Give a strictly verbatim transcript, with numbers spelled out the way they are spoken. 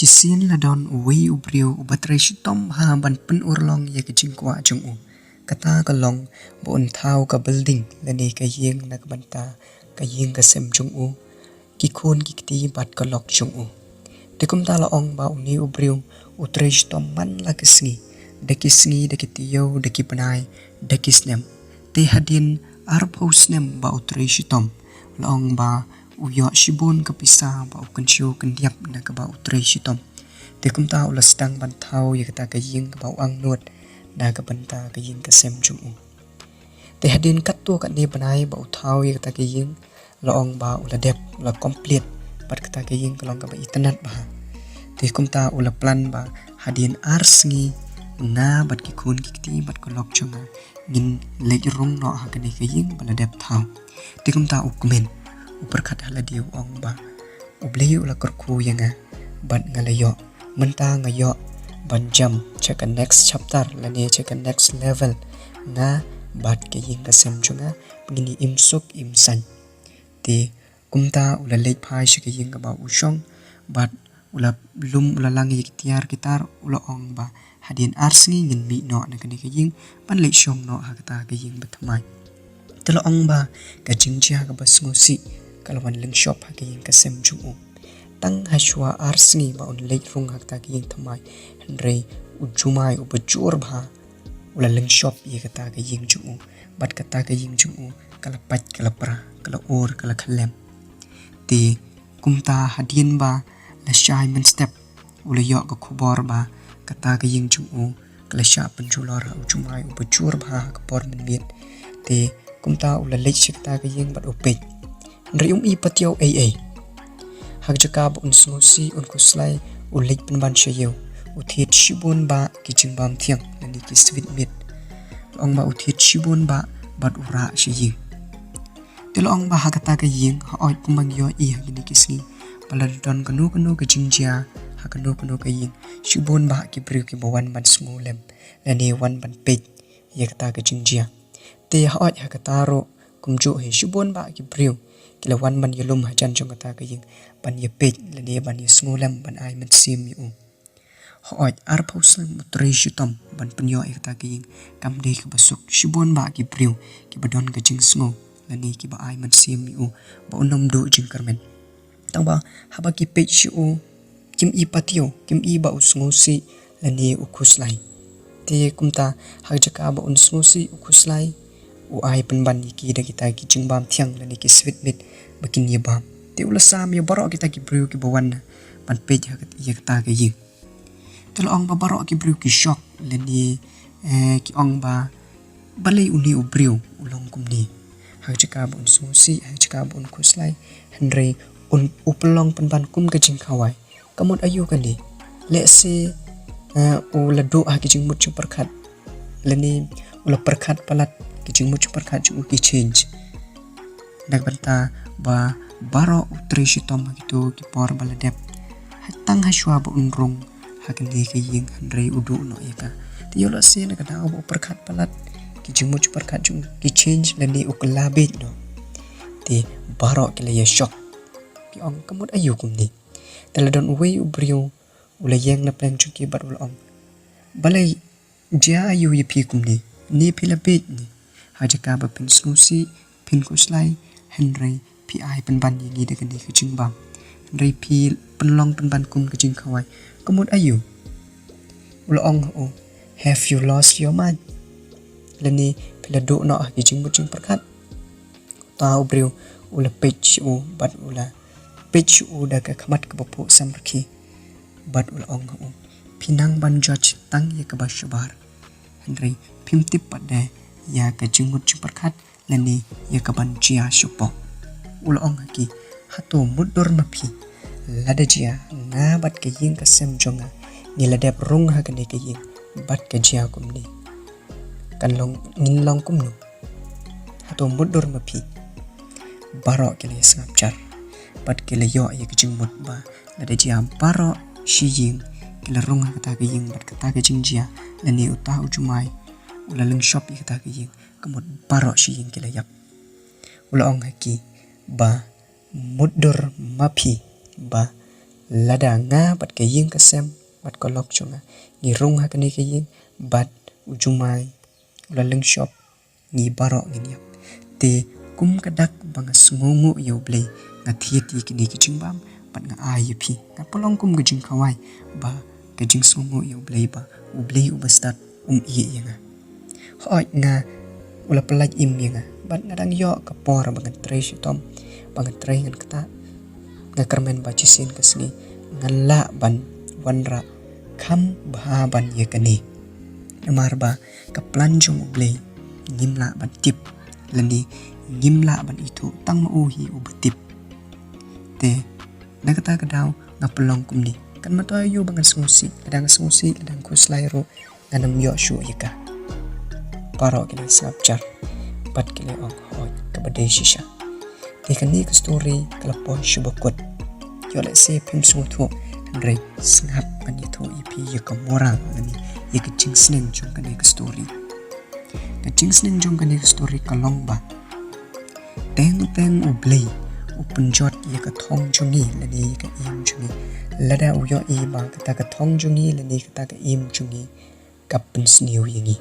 Shisien la don uwei u briew uba trei shitom ha ban pynurlong ïa ka jingkwah jong u. Kata ka long ba un thaw ka building lane ka ïing na ka bynta ka ïing ka sem jong u, ki khun ki kti bad ka lok jong u. Te kumta la ong ba une u briew u trei shitom man la ka sngi, da ki sngi, da ki taïew, da ki bnai, da ki snem. Te hadien arphew snem ba u trei shitom, la ong ba u ïoh shibun ka pisa ba u kynshew kyndiap na kaba u trei shitom. Te kumta u la sdang ban thaw ïa kata ka ïing kaba u angnud na ka bynta ka ïing ka sem jong u. Te hadien katto katne bnai ba u thaw ïa kata ka ïing, la ong ba u la dep, u la complete, bad kata ka ïing ka long kaba itynnad bha. Te kumta u la plan ba hadien ar sngi, nga bad ki khun ki kti bad ka lok jong nga ngin leit rung noh ha kane ka ïing ba la dep thaw. Te kumta u kmen, u pyrkhat ha lade, u ong ba U Blei u la kyrkhu ïa nga bad nga la ïoh. Mynta nga ïoh ban jump sha ka next chapter lane sha ka next level. Nga bad ka ïing ka sem jong nga ngin ïa im suk im saiñ. Te kumta u la leit phai sha ka ïing kaba u shong bad u la lum, u la lang ïa ki tiar ki tar, u la ong ba hadien ar sngi ngin mih noh na kane ka ïing ban leit shong noh ha kata ka ïing bathymmai. Te la ong ba ka jingjia kaba sngewsih ka la wan lyngshop ha ka ïing ka sem jong u. Tang ha shuwa ar sngi ba un leit rung ha kata ka ïing thymmai, hynrei u jumai uba jur bha u la lyngshop ïa kata ka ïing jong u, bad kata ka ïing jong u ka la pait, ka la pra, ka la ur, ka la khyllem. Te kumta hadien ba la shai mynstep, u la ïoh ka khubor ba kata ka ïing jong u ka la shah pynjulor ha u jumai uba jur bha ha ka por mynmiet. Te kumta u la leit sha kata ka ïing bad u peit. Hynrei um i patiew ei ei. Ha ka jaka ba un sngewsih, un khuslai, u leit pynban sha ïew. U thied shibun bah ki jingbam thiang lane ki sweet meat. La ong ba u thied shibun bah bad u rah sha ïing. Te la ong ba ha kata ka ïing, hooid, kumba ngi ïohi ha kine ki sngi, ba la don kano kano ka jingjia ha kano kano ka ïing, shibun bah ki briew kiba wan ban sngewlem lane wan ban peit ïa kata ka jingjia. Te hooid, ha kata ruh kumjuh hi, shibun bah ki briew ki la wan ban ïalum hajan jong kata ka ïing ban ïa peit lane ban ïa sngewlem, ban ai mynsiem ïa u. Hooid, arphew snem u trei shitom ban pynïoh ïa kata ka ïing kam dei kaba suk. Shibun bah ki briew kiba don ka jingsngew lane kiba ai mynsiem ïa u ba un ym duh jingkyrmen. Tangba haba ki peit sha u, kim i patiew, kim i ba u sngewsih lane u khuslai. Te kumta ha ka jaka ba un sngewsih, u khuslai, u ai pynban ïa ki da kita ki jingbam thiang lane ki sweet meat ba kin ïa bam. Te u la sam ïa baroh kita ki briew kiba wan ban peit ha kat-, ïa kata ka ïing. Te la ong ba baroh ki briew ki shock lane, eh, ki ong ba, balei une u briew u long kumne? Ha ka jaka ba un sngewsih, ha ka jaka ba un khuslai, hynrei un, u pynlong pynban kum ka jingkhawai. Ka mut aïu kane? Lehse, eh, u la duh ha ki jingmut jingpyrkhat, lane u la pyrkhat palat, ki jingmut jingpyrkhat jong u ki change. Na ka bynta ba baroh u trei shitom ha kito ki por ba la dep, tang ha shuwa ba un rung ha kane ka ïing, hynrei u duh noh ïa ka. Te ïoh lehse na ka daw ba u pyrkhat palat, ki jingmut jingpyrkhat jong u ki change lane u kylla bieit noh. Te baroh ki la ïa shock. Ki ong, ka mut aïu kumne? Te la don uwei u briew u la ïeng na pdeng jong ki bad u la ong, balei, jia aïu ïa phi kumne? Ne phi la bieit ne? Ha jaka ba phin sngewsih, phin khuslai, hynrei phi ai pynban ïa ngi da kane ka jingbam, hynrei phi pynlong pynban kum ka jingkhawai. Ka mut aïu? U la ong ha u, have you lost your mind? Lane phi la duh noh ha ki jingmut jingpyrkhat? Uta u briew u la peit sha u bad u la peit sha u da ka khmat kaba phuh samrkhie bad u la ong ha u, phi nang ban judge tang ïa kaba shabar, hynrei phim tip pat de ïa ka jingmut jingpyrkhat lane ïa kaban jia shapoh. U la ong ha ki, hato mutdur ma phi? Lada jia, nga bad ka ïing ka sem jong nga ngi la dep rung ha kane ka ïing bad ka jia kumne, kan long, ngin long kumno? Hato mutdur ma phi? Baroh ki la ïa sngap jar bad ki la ïoh ïa ka jingmut ba lada jia baroh shi ïing ki la rung ha kata ka ïing bad kata ka jingjia lane uta u jumai u la lyngshop ïa kata ka ïing, ka mut baroh shi ïing ki la ïap. U la ong ha ki ba mutdur ma phi ba Lada nga bad ka ïing ka sem bad ka lok jong nga ngi rung ha kane ka ïing, bad u jumai u la lyngshop, ngi baroh ngin ïap. Te kum ka dak ba nga sngewnguh ïa U Blei, nga thied ïa kine ki jingbam bad nga ai ïa phi. Nga pynlong kum ka jingkhawai ba ka jingsngewnguh ïa U Blei, ba U Blei uba stad um ïeh ïa nga. Hooid, nga, u la pyllait im ïa nga, bad nga dang ïoh ka por ba ngan trei shitom, ba ngan trei ngan ktah. Nga kyrmen ba shisien ka sngi ngan lah ban wanrah kham bha ban ïa kane. Namar ba ka plan jong U Blei ngim lah ban tip, lane ngim lah ban ithuh, tang ma u hi uba tip. Te na kata ka daw nga pynlong kumne. Kan myntoi aïu ba ngan sngewsih, lada nga sngewsih, lada nga khuslai ruh, ngan ym ïoh shuh ïa ka. Baroh ki la sngap jar bad ki la ong, hooid, kaba dei shisha. Te kane ka story ka la poi sha ba kut. Ïoh lehse phim sngewthuh, hynrei sngap ban ïathuh ïa phi ïa ka moral lane ïa ka jingsneng jong kane ka story. Ka jingsneng jong kane ka story ka long ba teng teng U Blei u pynjot ïa ka thong jong ngi lane ïa ka im jong ngi. Lada u ïohi ba kata ka thong jong ngi lane kata ka im jong ngi ka pynsniew ïa ngi,